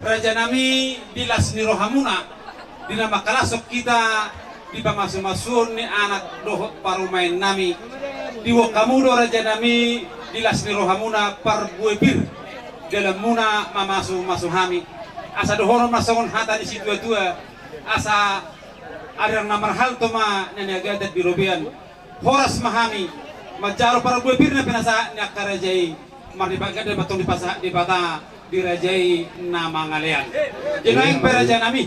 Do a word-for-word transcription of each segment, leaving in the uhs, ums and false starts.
Rajanami, di las ni rohamuna, di na mangkalashon hita, di pamasumasuon ni anak dohot parumaennami, diboan hamu do rajanami, di las ni rohamuna parbue pir dalanmuna mamasumasu hami. Asa dohonon ma songon hata ni situatua, asa arirang na marhalto ma na niagatan di robean. Horas ma hami manjalo parbue pir na pinasahat ni angka raja i, marlipat ganda ma tong dipasahat Debata di raja i na mangalean. Jadi nuaeng pe rajanami,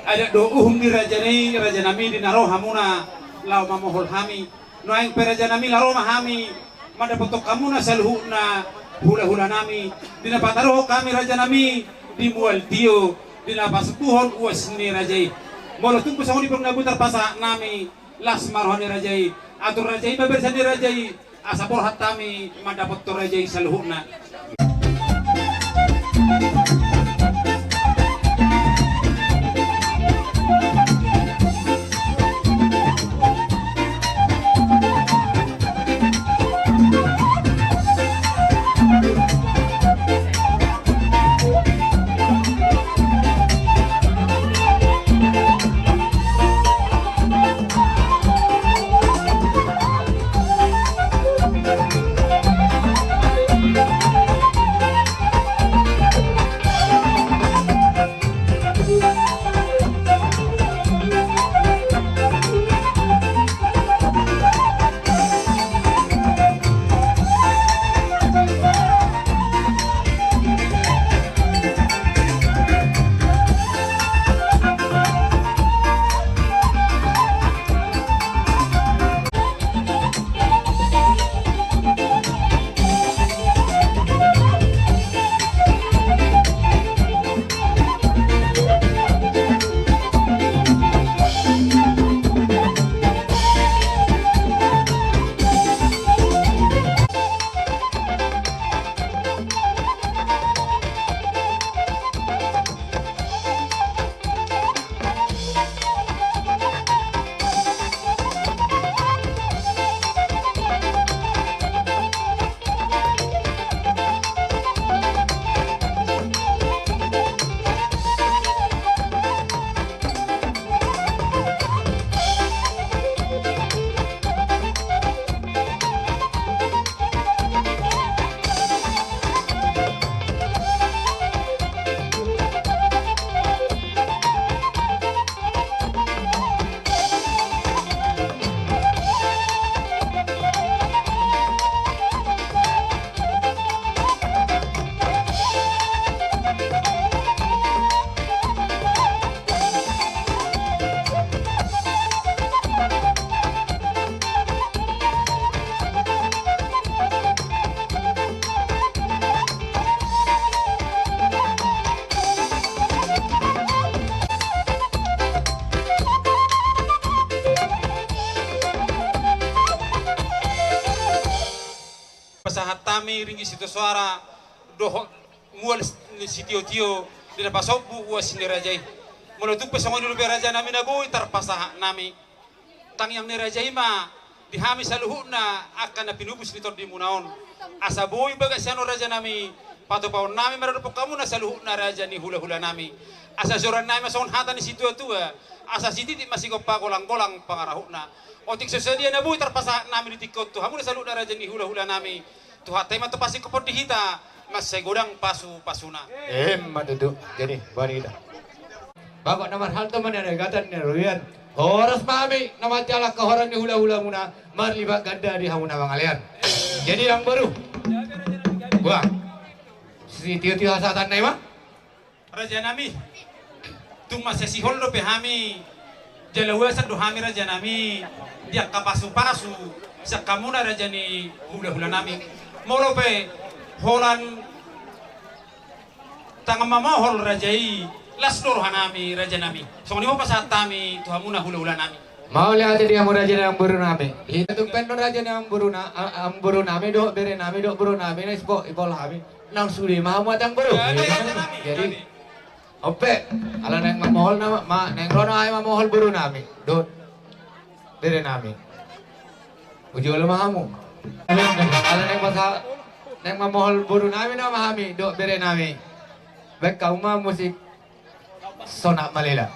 adat dohot uhum ni raja i, rajanami, di na ro hamuna laho mamohol hami. Nuaeng pe rajanami, laho ro ma hami mandapothon hamuna saluhutna hulahulanami, di na pataruhon hami rajanami di mual tio, di na pasombuhon uas ni raja i. Molo tung pe songon i pe na boi tarpasahat nami, las ma roha ni raja i, atur raja i ma barisan ni raja i, asa borhat hami mandapothon raja i saluhutna. Pasahat hami ringgit sitio soara dohot mual sitiotio di na pasombu uas ni raja i. Molo tung pe songon i dope rajanami na boi tarpasahat nami, tangiang ni raja i ma di hami saluhutna angka na pinubus ni tondimuna on. Asa boi bagas sian on rajanami, patupaon nami ma dohot hamuna saluhutna raja ni hulahulanami. Asa joran nami ma songon hata ni situatua, asa sititik ma sigompa, golanggolang pangarahutna. Otik so sadia na boi tarpasahat nami di tingki on tu hamuna saluhutna raja ni hulahulanami, Tuhanta i ma tu pasingkophon di hita, mansai godang pasupasuna. Emma tutu. Jadi boha ni hita? Bagot na marhalto ma na niagatan ni robean. Horas ma hami na manjalo angka horan ni hulahulamuna, marlipat ganda di hamu na mangalean. Jadi amang boru, boha, sitiotio hasahatanna i ma? Rajanami, tung mansai sihol dope hami, jala uasan do hami rajanami di angka pasupasu sian hamuna raja ni hulahulanami. Molo pe holan tangan mamohol raja i, las do rohanami rajanami. Songon i ma pasahat hami tu hamuna hulahulanami. Mauliate di hamu raja ni amang borunami. Hita tung pe on raja ni amang boruna, a-, amang borunami dohot berenami dohot borunami na ispo-, ipol hami. Naung sude ma hamu ate amang boru. Jadi, jadi, jadi, on pe, ala naeng mamohol nama, ma, naeng ro nama mamohol borunami dohot berenami. Uju olo ma hamu. Ala naeng pasa-, naeng mamohol borunami nama hami dohot berenami. Baen hamu ma musik Sonak Malela.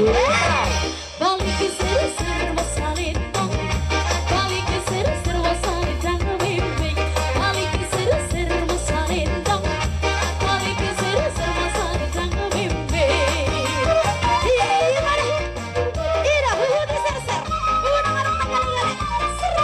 Baliki sir sir ma salendang. Baliki sir sir ma salendang bembeng. Baliki sir sir ma salendang. Baliki sir sir ma salendang bembeng. Ida, huhut sir sir. Unang adong na gale-gale. Sir.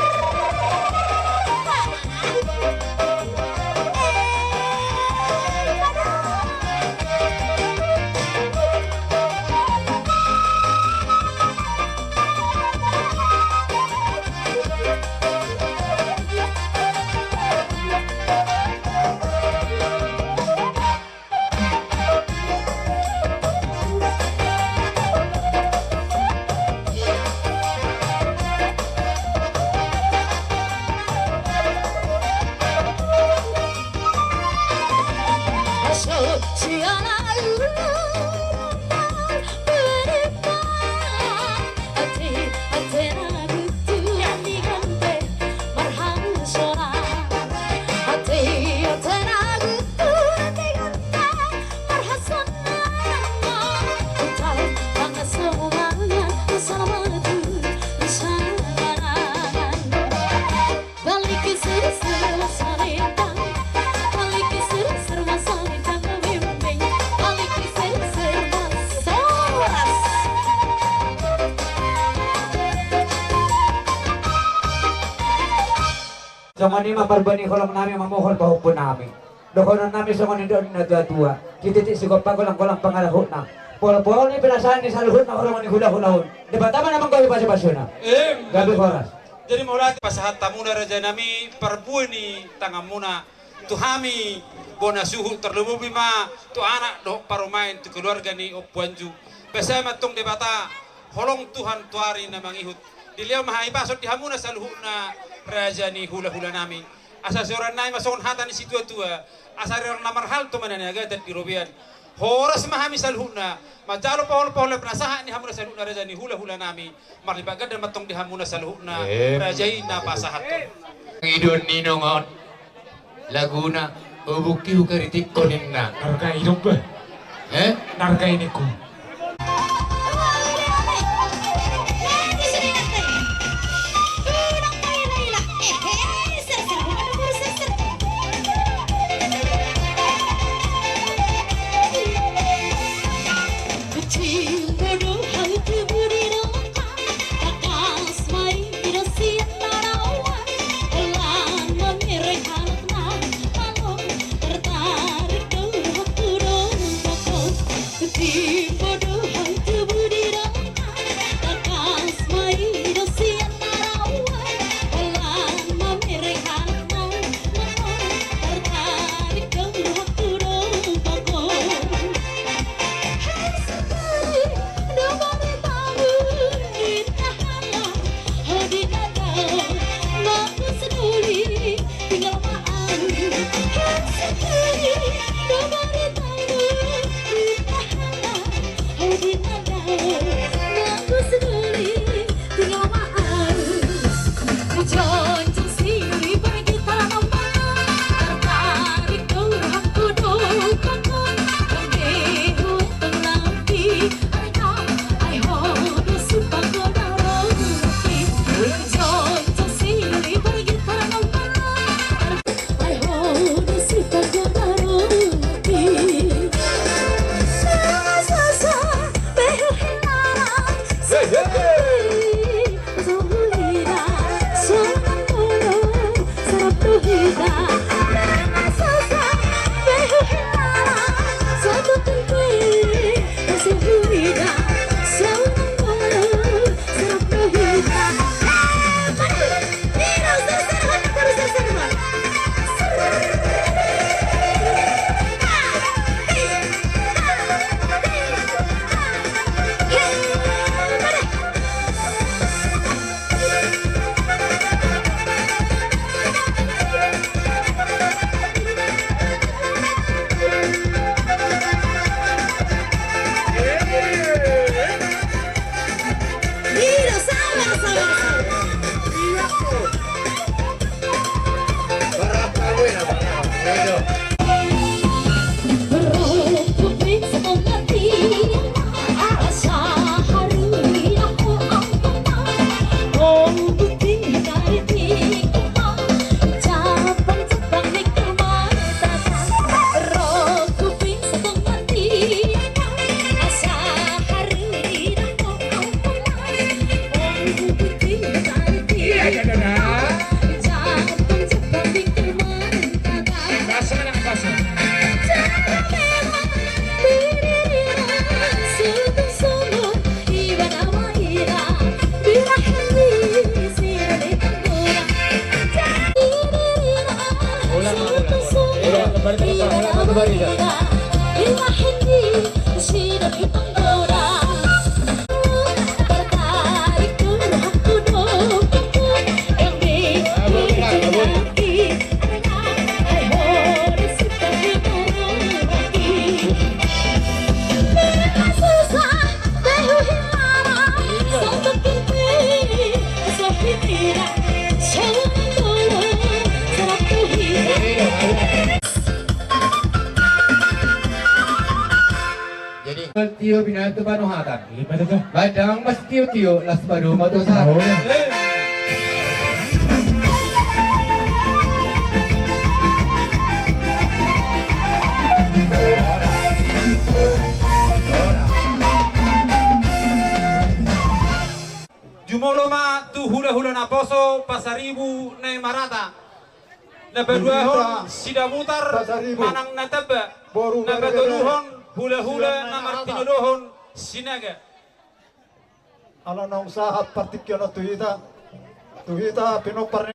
Songon i ma parbue ni holong nami mamohon pahompu nami. Dohonon nami songon i do na tua-tua. Sititi sigompa, golang-golang pangarahutna. Pol-pol ni pinasahat ni saluhutna holong ni hula-hula on. Debata ma na manggohi pasu-pasuna. Gabe horas. Jadi mauliate pasahat hamuna raja nami parbue ni tanganmuna tu hami bona suhut, tarlumobi ma tu anak dohot parumaen, tu keluarga ni Ompu Anju. Basa ma antong Debata holong Tuhan tu ari na mangihut. Dilehon ma hahipason di hamuna saluhutna raja ni hula-hula nami. Asa sihoras nami ma songon hata ni situa-tua, asa rerang na marhalto ma na niagatan di robean. Horas ma hami saluhutna manjalo pahompu-pahompu na pinasahat ni hamuna saluhutna raja ni hula-hula nami. Marlipat ganda ma antong di hamuna saluhutna raja i na pasahathon. Idon ni nongon laguna, obuk i hukaritik ho ninna. Narga idon be. Eh? Narga i ningku. Jadi, tio binatu panuhatan. Badan mas tio-tio las baru matu sa. Jumolo ma tu hula-hula naposo Pasaribu na marata. Na paduahon Sidabutar manang na tamba. Na patoluhon hula-hula na martinodohon Sinaga. Ala naung sahat partingkian on tu hita, tu hita pinompar ni